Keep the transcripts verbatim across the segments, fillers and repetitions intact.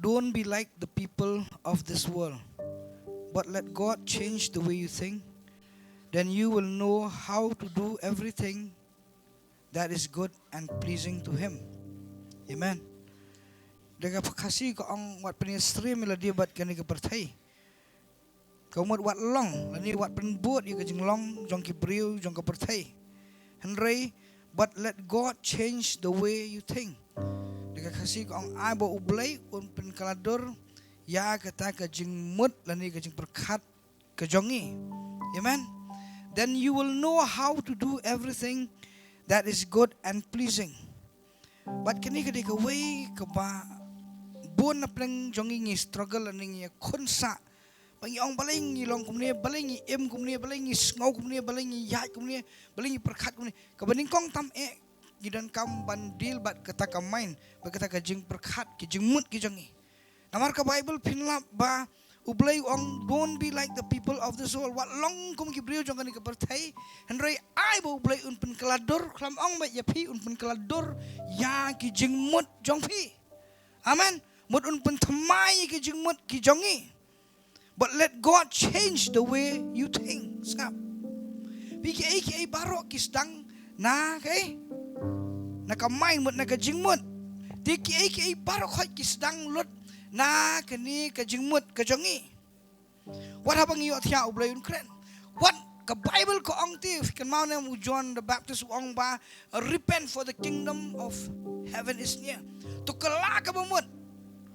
Don't be like the people of this world, but let God change the way you think. Then you will know how to do everything that is good and pleasing to Him. Amen. Da ka Khasi ka ong, wat pynsyriem ïa lade bad kane ka pyrthei. Ka mut wat long, lane wat pynbud ïa ka jinglong jong ki briew jong ka pyrthei. Hynrei, but let God change the way you think. Da ka Khasi ka ong, ai ba U Blei un pynkylla dur ïa kata ka jingmut lane ka jingpyrkhat ka jong ngi. Amen. Then you will know how to do everything that is good and pleasing. Bad kane ka dei kawei kaba bun na pdeng jong ngi ngi struggle lane ngi khun sa. Ba ngi ong balei ngi long kumne, balei ngi im kumne, balei ngi sngew kumne, balei ngi ïaid kumne, balei ngi pyrkhat kumne. Kaba nyngkong tam eh ngi donkam ban deal bad kata ka mind, bad kata ka jingpyrkhat, ki jingmut ki jong ngi. Namar ka Bible pynlap ba U Blei u ong, don't be like the people of this world. Wat long kum ki briew jong kane ka pyrthei. Hynrei ai ba U Blei un pynkylla dur, khlem ong ba ïa phi, un pynkylla dur ïa ki jingmut jong phi. Amen. Mut un pynthymmai ki jingmut ki jong ngi. But let God change the way you think. Sngap. Phi, kiei kiei baroh ki sdang na kaei? Na ka mind, mut na ka jingmut. Te kiei kiei baroh khoit ki sdang lut na kane ka jingmut ka jong ngi. Wat haba ngi ïohthiah, U Blei un kren. Wat ka Bible ka ong te, phi kynmaw ne em u John the Baptist u ong ba, repent, for the kingdom of heaven is near. To kylla kaba mut.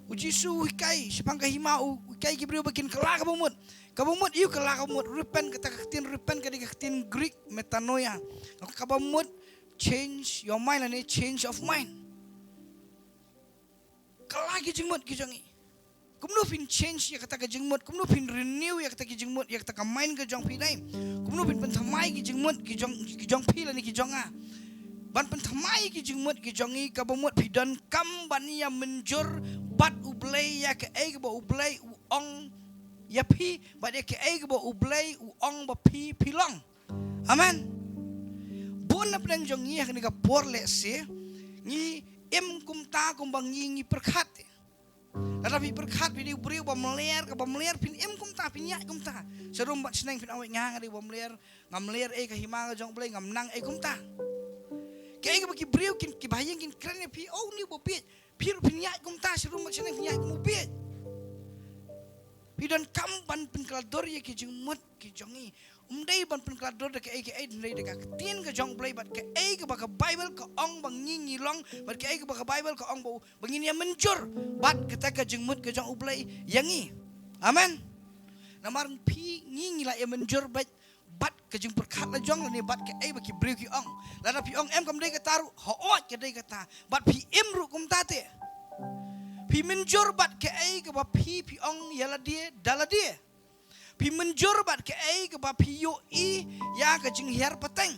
U Jisu u hikai shaphang ka hima, u hikai ki briew ba kin kylla kaba mut. Kaba mut, ïa u kylla kaba mut. Repent, kata ka ktien repent ka dei ka ktien Greek metanoia. Kaba mut, change your mind lane change of mind. Kylla ki jingmut ki jong ngi. Kumno phin change ïa kata ka jingmut, kumno phin renew ïa kata ki jingmut, ïa kata ka mind ka jong phi, dei? Kumno phin pynthymmai ki jingmut ki jong, ki jong phi lane ki jong nga? Ban pynthymmai ki jingmut ki jong ngi, kaba mut phi donkam ban ïa mynjur bad U Blei ïa kaei kaba U Blei u ong ïa phi, bad ïa kaei kaba U Blei u ong ba phi, phi long. Amen. Bun na pdeng jong ngi ha kane ka por lehse ngi im kumta kumba ngi, ngi pyrkhat. Lada phi pyrkhat phi dei u briew ba mler, kaba mler, phin im kumta, phin ïaid kumta. Sharum bad shneng phin ong, nga, nga dei ba mler, ngam ler ei ka hima ka jong U Blei, ngam nang ei kumta. Kaei kaba ki briew kin, kiba ha ïing kin kren ïa phi, oh, une u ba bieit. Phi ruh phin ïaid kumta, sharum bad shneng phin ïaid kum u bieit. Phi donkam ban pynkylla dur ïa ki jingmut ki jong ngi. Um dei ban pynkylla dur da kaei kaei, hynrei da ka ktien ka jong U Blei bad kaei kaba ka Bible ka ong ba ngi, ngi long, bad kaei kaba ka Bible ka ong ba, ba ngin ïa mynjur bad kata ka jingmut ka jong U Blei ïa ngi. Amen. Namar phi, ngi, ngi la ïa mynjur bad, bad ka jingpyrkhat la jong lane bad kaei ba ki briew ki ong. Lada phi ong em, kam dei kata ruh, hooid ka dei kata. Bad phi im ruh kumta te. Phi mynjur bad kaei kaba phi, phi ong ïa lade da lade. Phi mynjur bad kaei kaba phi ïohi ïa ka jinghiar pateng.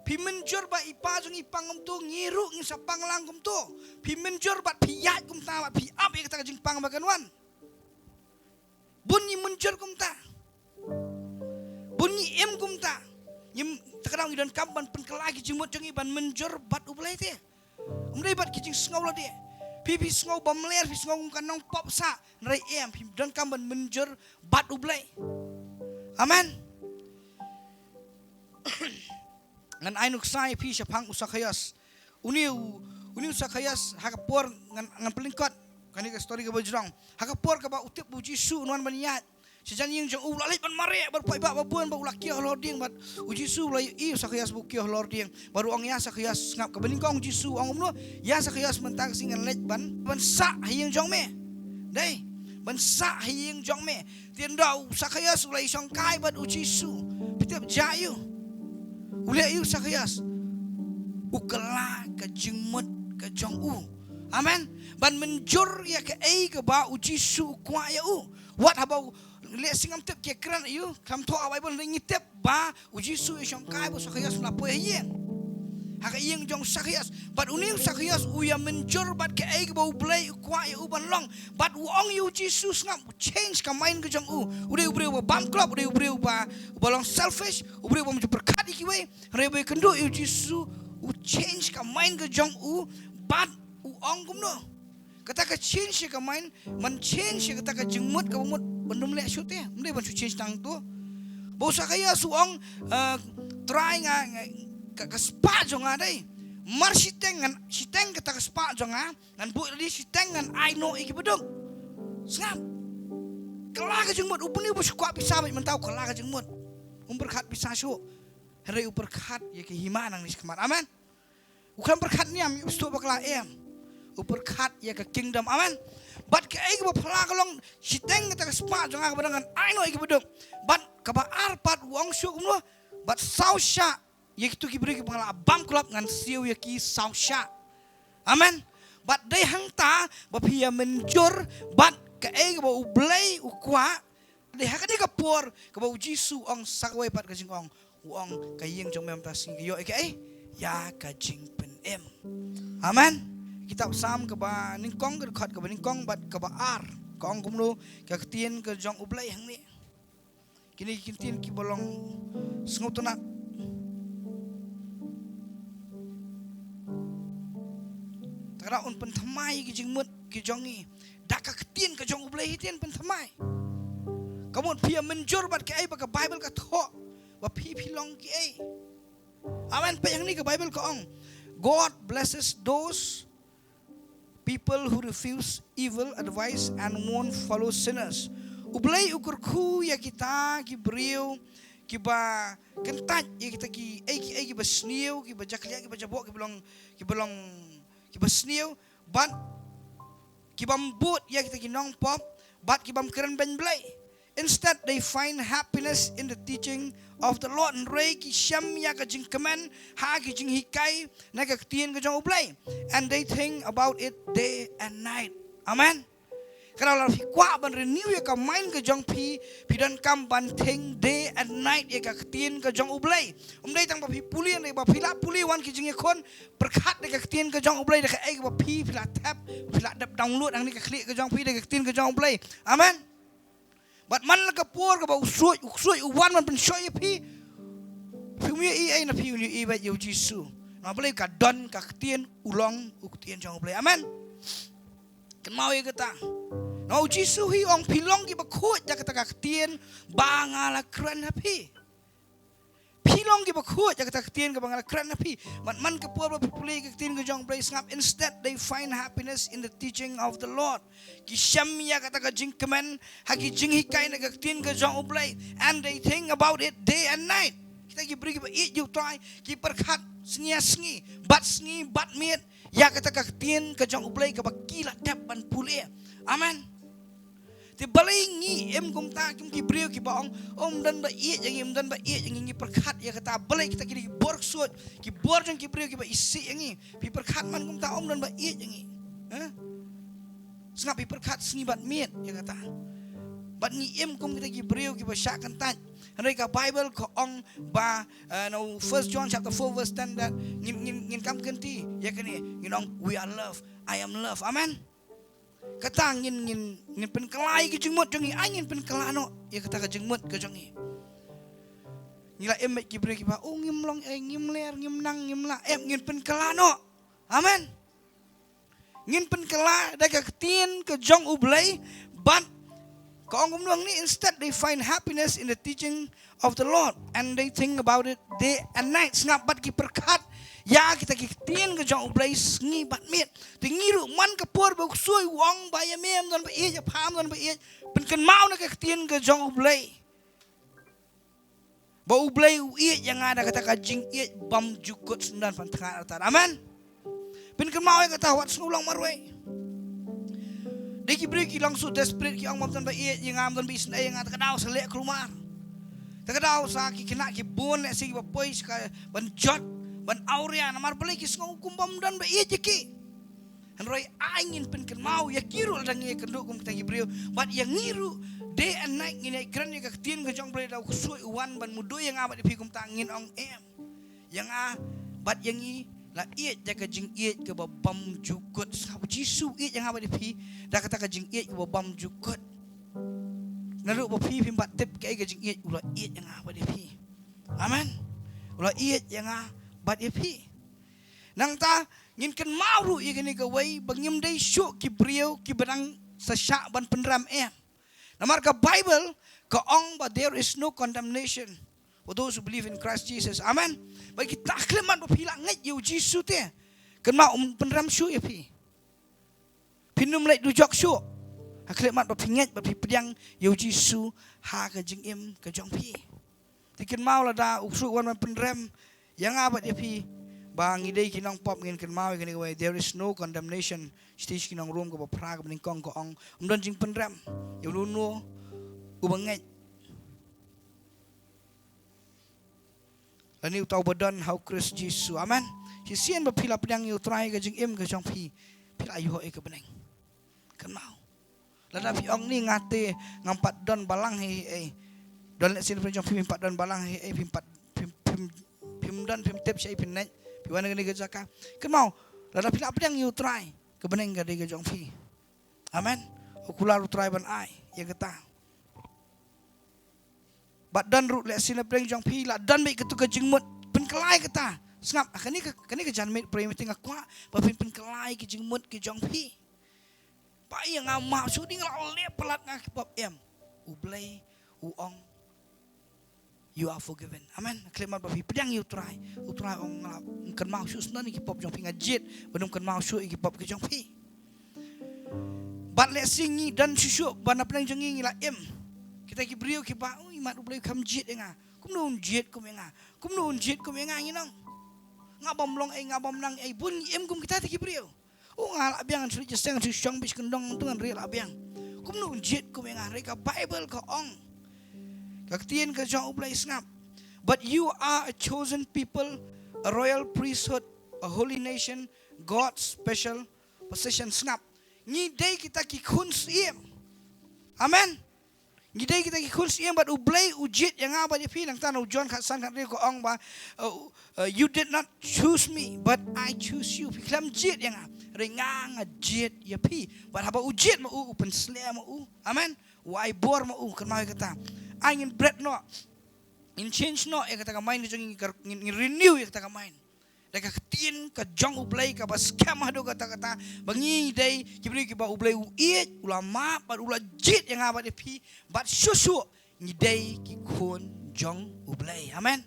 Phi mynjur ba i pa jong ngi pang kumto, ngi ruh ngin sa pang lang kumto. Phi mynjur bad phi ïaid kumta, bad phi ap ïa kata ka jingpang ba kan wan. Bun ngi mynjur kumta. Bun ngi im kumta. Ngi, te ka daw ngi donkam ban pynkylla ki jingmut jong ngi ban mynjur bad U Blei te. Um dei bad ki jingsngew lade. Phi, phi sngew ba mler, phi sngew kum ka nongpop sah, hynrei em, phi donkam ban mynjur bad U Blei. Amen. Ngan ai nuksa ïa phi shaphang u Sakhios. Une u, une u Sakhios, ha ka por ngan, ngan pynlyngkot kane ka story kaba jrong. Ha ka por kaba u tip ba u Jisu un wan ban ïaid shajan ïing jong u, u la leit ban mareh bad paidbah ba bun, bad u la kiew halor dieng, bad u Jisu u la ïohi ïa u Sakhios ba u kiew halor dieng, bad u ong ïa Sakhios, sngap, kaba nyngkong u Jisu u ong kumno ïa Sakhios, mynta ka sngi ngan leit ban, ban sah ha ïing jong me. Dei, ban sah ha ïing jong me. Te ynda u Sakhios u la ïashongkai bad u Jisu, phi tip jia ïa u? U leh ïa u Sakhios, u kylla ka jingmut ka jong u. Amen. Ban mynjur ïa kaei kaba u Jisu u kwah ïa u. Wat haba u, lehse ngam tip ki kren ïa u, kam thoh ha Bible, hynrei ngi tip ba u Jisu u ïashongkai bad u Sakhios, u la poi ha ïing, ha ka ïing jong u Sakhios. Bad une u Sakhios u ïa mynjur bad kaei kaba U Blei u kwah ïa u ban long. Bad u ong ïa u Jisu, sngap, u change ka mind ka jong u. U dei u briew uba bam klop, u dei u briew uba, uba long selfish, u briew uba ym ju pyrkhat ïa kiwei. Hynrei ba u ïakynduh ïa u Jisu, u change ka mind ka jong u. Bad u Ong kumno? Kata ka change ïa ka mind, man change ïa kata ka jingmut kaba mut ban ym leh shuh te. Ym dei ban shu change tang tu. Ba u Sakaios u ong, eh, Trai nga, nga, ka, ka spah jong nga dei. Mar shiteng ngan, shiteng kata ka spah jong nga, ngan buh ïa lade, shiteng ngan ai noh ïa kiba duk. Sngap. Kylla ka jingmut, u briew ba shu kwah pisa beit mynta u kylla ka jingmut. Um pyrkhat pisa shuh. Hynrei u pyrkhat ïa ka hima nangne shakhmat. Amen. U khlem pyrkhat niam ïa u shuh bakla, em. U pyrkhat ïa ka kingdom. Amen. Bad kaei kaba phylla ka long, shiteng kata ka spah jong nga kaba dang, ngan ai noh ïa kiba duk. Bad kaba ar pat u ong shuh kumno? Bad saw shah ïa kito ki briew kiba nga la bam klop, ngan siew ïa ki saw shah. Amen. Bad dei hangta ba phi ïa mynjur bad kaei kaba U Blei u kwah. Dei ha kane ka por kaba U Jisu u ong sa kawei pat ka jingong, u ong ka ïing jong me mynta sngi ka ïoh ïa kaei? Ïa ka jingpynim. Amen. Kitab Salm kaba nyngkong, ka dkhot kaba nyngkong bad kaba ar ka ong kumno? Ka ktien ka jong U Blei hangne. Kine ki ktien kiba long sngewtynnat. Te lada un pynthymmai ki jingmut ki jong ngi da ka ktien ka jong U Blei, hi te yn pynthymmai. Ka mut phi ïa mynjur bad kaei ba ka Baibl ka thoh ba phi, phi long kiei. Amen. Peit hangne ka Baibl ka ong, "God blesses those people who refuse evil advice and won't follow sinners." U Blei u kyrkhu ïa kita ki briew kiba kyntait ïa kita kiei kiei kiba sniew, kiba jakhlia, kiba jaboh, kiba long, kiba long, kiba sniew, bad kibym bud ïa kita ki nongpop, bad kibym kren beiñ Blei. Instead, they find happiness in the teaching of the Lord. Hynrei ki shem ïa ka jingkmen ha ki jinghikai na ka ktien ka jong U Blei. And they think about it day and night. Amen. Kata lada phi kwah ban renew ïa ka mind ka jong phi, phi donkam ban think day and night ïa ka ktien ka jong U Blei. Um dei tang ba phi pule, hynrei ba phi la pule wan ki jingïakhun, pyrkhat da ka ktien ka jong U Blei, da kaei kaba phi, phi la thep, phi la dep download hangne ka khlieh ka jong phi da ka ktien ka jong U Blei. Amen. Bad man la ka por kaba u ksuid, u ksuid u wan ban pynshoi ïa phi, phim ïohi ei, na phi un ïohi beit ïa U Jisu. Na U Blei ka don ka ktien, u long u ktien jong U Blei. Amen. Kynmaw ïa kata. Na U Jisu hi u ong, phi long kiba khuid da kata ka ktien ba nga la kren ha phi. Phi long kiba khuid da kata ka ktien kaba nga la kren ha phi. Bad man ka por ba phi pule ka ktien ka jong U Blei, sngap, instead they find happiness in the teaching of the Lord. Ki shem ïa kata ka jingkmen ha ki jinghikai na ka ktien ka jong U Blei. And they think about it day and night. Kita ki briew kiba ïeit ïa U Trai, ki pyrkhat sngi ar sngi, bad sngi bad miet, ïa kata ka ktien ka jong U Blei kaba ki la dep ban pule. Amen. Te balei ngi im kumta kum ki briew kiba ong, "Oh, ym don ba ïeit ïa ngi, ym don ba ïeit ïa ngi," ngi pyrkhat ïa kata, balei kita ki dei ki bor ksuid, ki bor jong ki briew kiba isih ïa ngi. Phi pyrkhat man kumta, "Oh, ym don ba ïeit ïa ngi." Hah? Sngap, phi pyrkhat sngi bad miet ïa kata. Bad ngi im kum kita ki briew kiba shah kyntait. Hynrei ka Baibl ka ong ba, eh, na First John chapter four verse ten, that ngin, ngin, ngin kam kynti ïa kane, ngin ong, "We are love. I am love." Amen. Kata ngin, ngin, ngin pynkylla ïa ki jingmut jong ngi, ai ngin pynkylla noh ïa kata ka jingmut ka jong ngi. Ngi la im bad ki briew kiba, "Oh, ngim long ei, ngim ler, ngim nang, ngim lah." Em, ngin pynkylla noh. Amen. Ngin pynkylla da ka ktien ka jong U Blei, bad ka ong kumno hangne, instead they find happiness in the teaching of the Lord, and they think about it day and night. Sngap, bad ki pyrkhat ïa kita ki ktien ka jong U Blei sngi bad miet. Te ngi ruh man ka por ba u ksuid u ong ba ïa me ym don ba ïeit, ïa pha ym don ba ïeit, pynkynmaw na ka ktien ka jong U Blei. Ba U Blei u ïeit ïa nga da kata ka jingïeit bymjukut, sngewdon, pynthikna artat. Amen. Pynkynmaw ïa kata, wat sngew long marwei. Dei ki briew ki long so desperate, ki ong, "Ym don ba ïeit ïa nga, ym don ba isynei ïa nga, te ka daw sa leh kulmar. Te ka daw sa ki khynnah ki bun lehse kiba poi sa ka ban jot, ban awria, namar balei ki sngew kumba ym don ba ïeit ïa ki." Hynrei ai ngin pynkynmaw ïa ki ruh lada ngi ïakynduh kum kita ki briew. Bad ïa ngi ruh, day and night ngin ïakren ïa ka ktien ka jong U Blei, lada u ksuid u wan ban mudui ïa nga bad ïa phi kumta, ngin ong, "Em, ïa nga bad ïa ngi la ïeit da ka jingïeit kaba bymjukut." Sngap, U Jisu u ïeit ïa nga bad ïa phi da kata ka jingïeit kaba bymjukut. Naduh ba phi phim pat tip kaei ka jingïeit, u la ïeit ïa nga bad ïa phi. Amen. U la ïeit ïa nga bad ïa phi. Nangta, Ngin kynmaw ruh ïa kane kawei ba ngim dei shuh ki briew kiba dang sa shah ban pynrem em. Namar ka Bible ka ong ba there is no condemnation for those who believe in Christ Jesus. Amen. Ba kita khlem mat ba phi la ngeit ïa u Jisu te, kynmaw um pynrem shuh ïa phi. Phin ym leit dujok shuh. Ha khlem mat ba phi ngeit ba phi pdiang ïa u Jisu ha ka jingim ka jong phi. Te kynmaw lada u Khrist u wan ban pynrem ïa nga bad ïa phi, ba ngi dei ki nongpop, ngin kynmaw ïa kane kawei, there is no condemnation. Shithi sha ki nong Rom kaba phra kaba nyngkong ka ong, ym don jingpynrem ïa uno uno uba ngeit lane uta uba don ha u Khrist Jisu. Amen. Shisien ba phi la pdiang ïa u Trai ha ka jingim ka jong phi, phi la ïoh ïa ka bneng. Kynmaw. Lada phi ong ni nga te ngam pat don balang hi ei. Don lehse na pdeng jong phi, phim pat don balang hi ei, phim pat, phim, phim, phim don, phim tip shaei phin leit. Phi wan kane ka jaka. Kynmaw, lada phi la pdiang ïa u Trai, ka bneng ka dei ka jong phi. Amen. U kular u Trai ban ai ïa kata. Bad don ruh lehse na pdeng jong phi la don beit katu ka jingmut, pynkylla ïa kata. Sngap, kane ka, kane ka janmiet prayer meeting nga kwah ba phin pynkylla ïa ki jingmut ki jong phi. Ba ïa nga map shuh, dei nga la leh palat, nga ki pop, em. U Blei u ong, you are forgiven. Amen. Khlem mat ba phi pdiang ïa u Trai, u Trai ong, nga la kynmaw shuh shen ki pop jong phi, nga jied ban ym kynmaw shuh ïa ki pop ki jong phi. Bad lehse ngi don shuh shuh ba na pdeng jong ngi ngi la im. Kita ki briew kiba, ui, mat U Blei u kham jied ïa nga. Kumno un jied kum ïa nga? Kumno un jied kum ïa nga, ngi ong? Nga bym long ei, nga bym nang ei, bun ngi im kum kita ki briew. Oh, nga lah biang, shu jingïaseng, shu shong beit sha kyndong, tu ngan rieh lah biang. Kumno un jied kum ïa nga? Hynrei ka Bible ka ong, ka ktien ka jong U Blei, sngap. But you are a chosen people, a royal priesthood, a holy nation, God's special possession. Sngap. Ngi dei kita ki khun syiem. Amen. Ngi dei kita ki khun syiem bad U Blei u jied ïa nga bad ïa phi. Nangta na u John khatsan khathynriew ka ong ba, uh, uh, you did not choose me, but I choose you. Phi khlem jied ïa nga, hynrei nga nga jied ïa phi. Bad haba u jied ma u, u pynsleh ma u. Amen. U ai bor ma u, kynmaw ïa kata. Ai ngin bret noh, ngin change noh ïa kata ka mind ka jong ngi, ngin, ngin renew ïa kata ka mind. Da ka ktien ka jong U Blei kaba skhem haduh katta katta, ba ngi dei ki briew kiba U Blei u ïeit, u la map bad u la jied ïa nga bad ïa phi, bad shuh shuh ngi dei ki khun jong U Blei. Amen.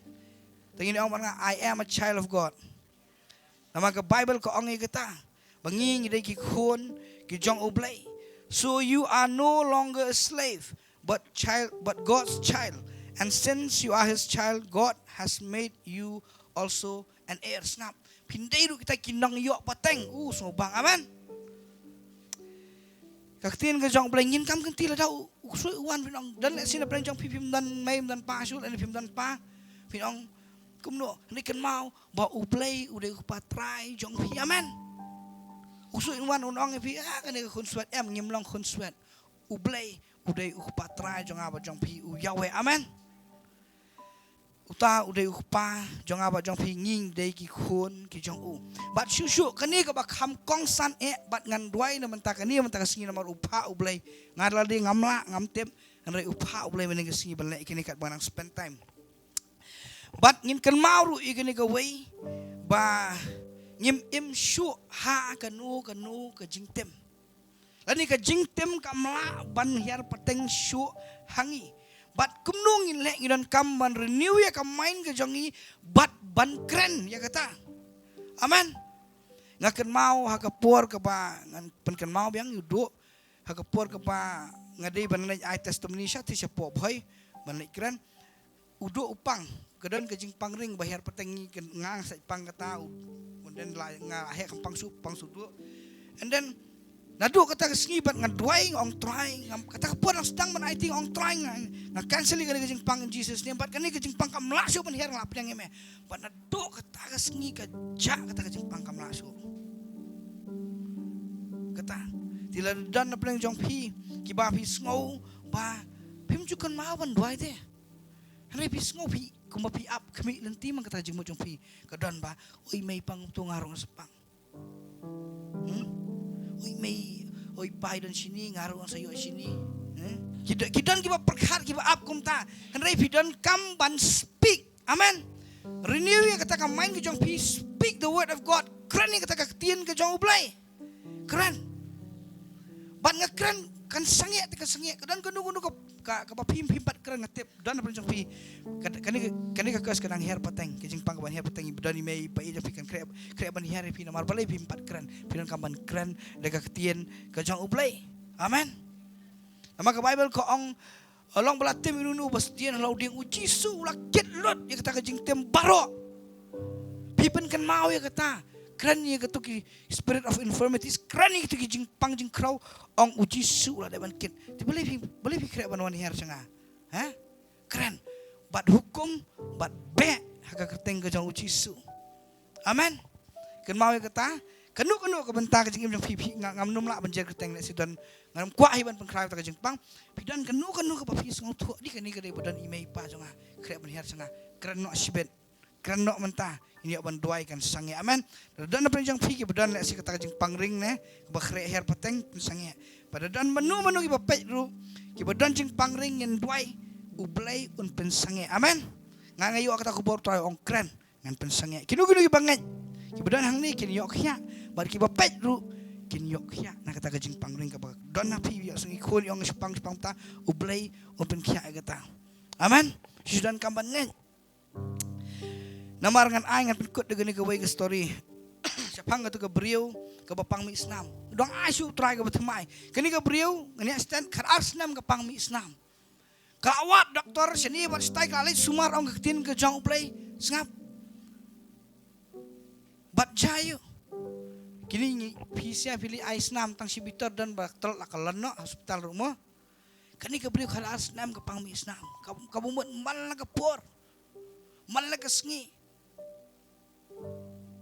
Te ngin ong bad nga, I am a child of God. Namar ka Bible ka ong ïa kata, ba ngi ngi dei ki khun ki jong U Blei. So you are no longer a slave, but child, but God's child. And since you are his child, God has made you also an heir. Sngap. Phin dei ruh kita ki nongïoh pateng. U sngewbang. Amen. Ka ktien ka jong U Blei, ngin kam kynti lada u, u ksuid u wan, phin ong, don lehse na pdeng jong phi phim don mei, phim don pa shuh, lane phim don pa. Phin ong, kumno, hynrei kynmaw ba U Blei u dei U Kpa Trai jong phi. Amen. U ksuid u wan un ong ïa phi, ah, kane ka khunswet, em, ngim long khunswet. U Blei u dei U Kpa Trai jong nga bad jong phi, u Yahweh. Amen. Uta u dei U Kpa jong nga bad jong phi, ngi dei ki khun ki jong u. Bad shuh shuh kane kaba kham kongsan eh, bad ngan duwai na mynta kane, mynta ka sngi, namar u phah U Blei. Nga la dei ngam lah, ngam tip, hynrei u phah U Blei mynne ka sngi ban leh kine katba nang spend time. Bad ngin kynmaw ruh ïa kane kawei, ba ngim im shuh ha kano kano ka jingtim. Lane ka jingtim kam lah ban hiar pateng shuh ha ngi. Bad kumno ngin leh, ngi donkam ban renew ïa ka mind ka jong ngi bad ban kren ïa kata. Amen. Nga kynmaw ha ka por kaba ngan pynkynmaw biang ïa u duh, ha ka por kaba nga dei ban leit ai testimony sha, te shapoh Bhoi ban leit kren. U duh u pang, ka don ka jingpang ring ba hiar pateng, ngi, nga nga sa pang kata, u, and then la nga heh kam pang shuh, pang shuh duh. And then naduh kata ka sngi bad nga duwai, nga ong Trai, nga, kata ka por nga sdang ban aiti, nga ong Trai, nga, nga cancel ïa kane ka jingpang in Jesus name, bad kane ka jingpang kam lah shuh ban hiar, nga la pdiang ïa me. Bad naduh kata ka sngi ka jah kata ka jingpang kam lah shuh. Kata, te la don na pdeng jong phi kiba phi sngew ba phim ju kynmaw ban duwai te. Hynrei phi sngew phi, kumba phi ap khmih lynti man kata ka jingmut jong phi, ka don ba, oi mei pang to, nga ruh ngan sa pang. Hmm? Oi mei, oi pai don shini, nga ruh ngan sa ïoh shini. Hmm? Ki don, ki don kiba pyrkhat, kiba ap kumta. Hynrei phi donkam ban speak. Amen. Renew ïa kata ka mind ka jong phi, speak the word of God. kren ïa kata ka ktien ka jong U Blei. Kren. Bad nga kren kan sangeh te ka sangeh, ka don kano kano ka, ka, kaba phim, phim pat kren, nga tip don hapdeng jong phi. Ka, kane ka, kane ka kos ka nang hiar pateng, ka jingpang ka ban hiar pateng, ba don i mei i pa i jong phi kan khreh, khreh ban hiar ïa phi namar balei phim pat kren, phi donkam ban kren da ka ktien ka jong U Blei. Amen. Namar ka Baibl ka ong, long ba la tim ïa uno uno ba sdien halor u dieng, U Jisu u la kit lut ïa kata ka jingtim baroh. Phi pynkynmaw ïa kata, kren ïa kato ki spirit of infirmities, kren ïa kato ki jingpang jingkhraw, ong U Jisu u la dep ban kit. Te balei phi, balei phi khreh ban wan hiar sha nga? Ha? Kren. Bad hukum, bad beh ha ka kyrteng ka jong U Jisu. Amen. Kynmaw ïa kata. Kano kano ka bynta ka jingim jong phi, phi nga, ngam nym lah ban jer kyrteng, lehse don, ngam kwah hi ban pynkhraw ïa kata ka jingpang. Phi don kano kano kaba phi sngewthuh, dei kane ka dei ba don i mei i pa jong nga, khreh ban hiar sha nga. Kren noh shibit. Kren noh mynta, ngin ïoh ban duwai kan sangeh. Amen. Da don hapdeng jong phi kiba don lehse kata ka jingpang ring ne, kaba khreh hiar pateng, pynsangeh. Bad da don mano mano kiba peit ruh, kiba don jingpang ring, ngin duwai U Blei un pynsangeh. Amen. Nga, nga ïoh kata ka khubor, Trai ong kren, ngan pynsangeh. Kino kino kiba ngeit, kiba don hangne kin ïoh khiah, bad kiba peit ruh kin ïoh khiah na kata ka jingpang ring kaba don ha phi, ïohsngew khun, ïoh nga shipang shipang ta, U Blei un pynkhiah ïa kata. Amen. Shu donkam ban ngeit. Namar ngan ai, ngan pynkut da kane kawei ka story. Shaphang kato ka briew kaba pang mih snam. Dang ai shuh U Trai kaba thymmai. Kane ka briew, ngan ïa stet, khatar snem ka pang mih snam. Ka la wad doktor shane bad shatai, ka la leit sumar, ong ka ktien ka jong U Blei sngap. Bad jia ïoh. Kine ngi, phi sngap, phi leit ai snam tang shi bitar, don ba tlot la ka lano hospital ruh mo. Kane ka briew khatar snem ka pang mih snam. Ka, kaba mut man la ka por, man la ka sngi.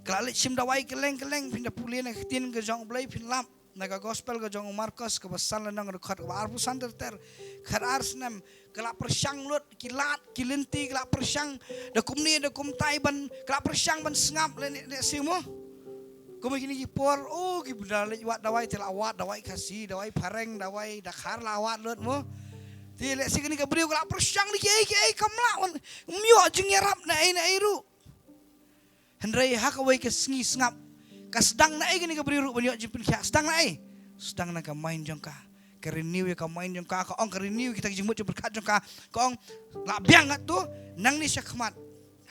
Ka la leit shim dawai kylleng kylleng, phin da pule na ka ktien ka jong U Blei, phin lap na ka gospel ka jong u Markos kaba san lynnong, dkhot kaba arphew san ter ter. Khatar snem, ka la pyrshang lut, ki lad ki lynti ka la pyrshang, da kumne da kumtai ban, ka la pyrshang ban sngap lane, lane shisha mo. Kumba kine ki por, oh, kiba da leit wad dawai, te la wad dawai Khasi, dawai Phareng, dawai Dkhar la wad lut mo. Te lehse kane ka briew ka la pyrshang da kiei kiei kam lah, wan, ym ïoh jingïarap na ei na ei ruh. Hynrei ha kawei ka sngi sngap, ka sdang na ei kane ka briew ruh ban ïoh jingpynkhiah? Sdang na ei? Sdang na ka mind jong ka. Ka renew ïa ka mind jong ka, ka ong ka renew kita ki jingmut jingpyrkhat jong ka. Ka ong, la biang hato, nangne sha khmat.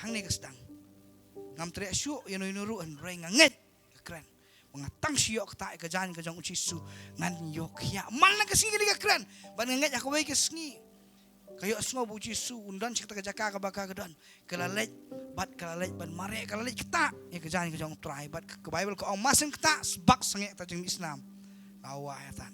Hangne ka sdang. Ngam treh shuh ïano ïano ruh, hynrei nga ngeit, ka kren, ba nga tang shu ïoh ktah ïa ka jaiñ ka jong U Jisu, ngan ïoh khiah. Man la ka sngi kane ka kren. Bad nga ngeit ha kawei ka sngi ka ïohsngew ba U Jisu un don sha kata ka jaka kaba ka, ka don. Ka la leit, bad ka la leit ban mareh, ka la leit ktah ïa ka jaiñ ka jong U Trai. Bad ka, ka Baibl ka ong, mar shen ktah sbak sangeh kata jingmih snam. La wah ïa kata.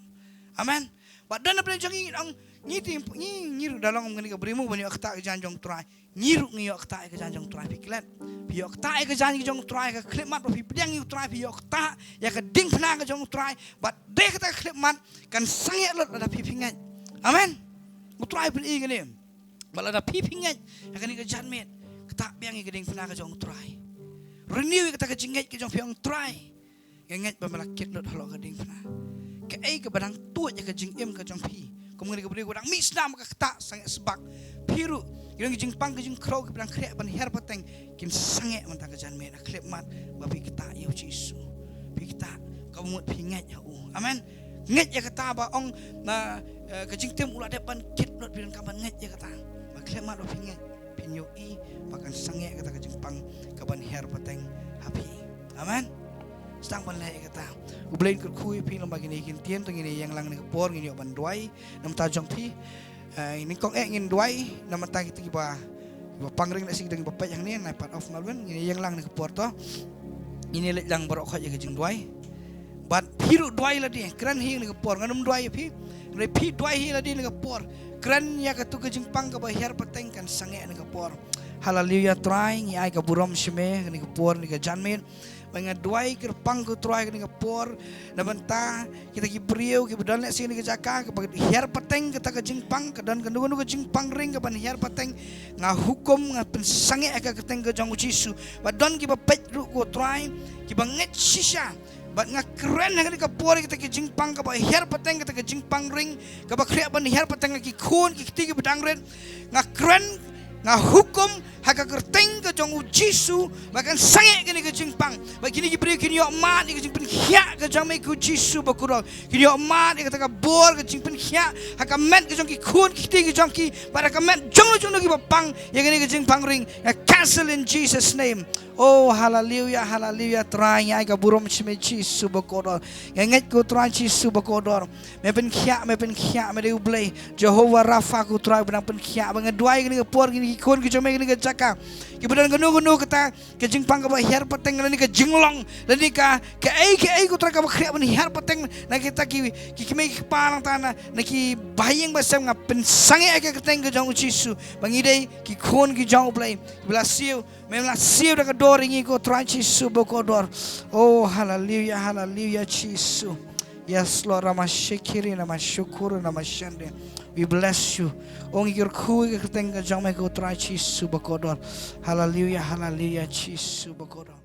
Amen. Bad don hapdeng jong ngi, ong, ngi te, ngi, ngi ruh da long kum kane ka briew mo ban ïoh ktah ïa ka jaiñ jong U Trai. Ngi ruh ngi ïoh ktah ïa ka jaiñ jong U Trai, phi klet. Phi ïoh ktah ïa ka jaiñ jong U Trai, ka khyllipmat ba phi pdiang ïa U Trai, phi ïoh ktah ïa ka diengphna ka jong U Trai. Bad dei kata ka khyllipmat kan sangeh lut lada phi, phi ngeit. Amen. U Trai u pyni kane. Bad lada phi, phi ngeit ha kane ka janmiet, ktah biang ïa ka diengphna ka jong U Trai. Renew ïa kata ka jingngeit ka jong phi, ong Trai, nga ngeit ba me la kit lut halor ka diengphna. Kaei kaba dang tuid ïa ka jingim ka jong phi? Kum kane ka briew kaba dang mih snam ka ktah sangeh sbak. Phi ruh, ïa ka jingpang ka jingkhraw kaba dang khreh ban hiar pateng kin sangeh mynta ka janmiet, ha khyllipmat ba phi ktah ïa U Jisu. Phi ktah, kaba mut phi ngeit ha u. Amen. Ngeit ïa kata ba ong na, eh, ka jingtim u la dep ban kit lut, phi donkam ban ngeit ïa kata. Ba khlem ma da phi ngeit, phin ïohi ba kan sangeh kata ka jingpang ka ban hiar pateng ha phi. Amen. Sdang ban leh ïa kata. U Blei un kyrkhu ïa phi lem bad kine ki ktien, to ngin ïeng lang kane ka por, ngin ïoh ban duwai na ka bynta jong phi. Eh, nyngkong eh ngin duwai na ka bynta kita kiba, kiba pang ring, lehse ki dang kiba peit hangne na part of Melbourne, ngin ïeng lang kane ka por to. Ngin ïaleit lang baroh khoit ïa ka jingduwai. Bad phi ruh duwai lade, kren hi kane ka por, ngan ym duwai ïa phi. Hynrei phi duwai hi lade kane ka por. Kren ïa kato ka jingpang kaba hiar pateng kan sangeh kane ka por. Haleluia Trai, ngi ai ka burom sha me kane ka por, kane ka janmiet. Ba nga duwai kyrpang ko Trai kane ka por na ka bynta kita ki briew kiba don lehse kane ka jaka kaba hiar pateng kata ka jingpang, ka don kano kano ka jingpang ring ka ban hiar pateng. Nga hukum, nga pynsangeh ha ka kyrteng ka jong U Jisu. Ba don kiba peit ruh ko Trai kiba ngeit shisha. Bad nga kren ha kane ka por ïa kita ki jingpang kaba hiar pateng, kita ki jingpang ring kaba khreh ban hiar pateng ha ki khun ki kti kiba dang rit. Nga kren Nga hukum ha ka kyrteng ka jong u Jisu ba kan sangeh kane ka jingpang. Ba kine ki briew kin ïoh mad ïa ka jingpynkhiah ka jong me ko Jisu bakordor. Kin ïoh mad ïa kata ka bor ka jingpynkhiah ha ka met ka jong ki khun ki kti ka jong ki, bad ha ka met jong no jong no kiba pang ïa kane ka jingpang ring. Nga cancel in Jesus' name. Oh, hallelujah, hallelujah. Trai, nga ai ka burom sha me Jisu bakordor. Nga ngeit ko Trai Jisu bakordor. Me pynkhiah, me pynkhiah, me dei U Blei. Jehovah Rapha ko Trai ba nang pynkhiah. Ba nga duwai kane ka por, kine ki khun ki jong me, kane ka jaka, kiba don kano kano kata ka jingpang kaba hiar pateng, lane ka jinglong, lane ka, kaei kaei ko Trai kaba khreh ban hiar pateng na kita ki, ki kmie ki kpa nangta na, na ki bahaïing bahasem, nga pynsangeh ha ka kyrteng ka jong u Jisu ba ngi dei ki khun ki jong U Blei. Ba la siew, me la siew da ka dor ïa ngi ko Trai Jisu bakordor. Oh, hallelujah, hallelujah, Jisu. Yes, Lord, Ramashikiri, Namashukuru, Namashande. We bless you. Oh, ngi kyrkhu ïa ka kyrteng ka jong me ko Trai Jisu bakordor. Hallelujah, hallelujah, Jisu bakordor.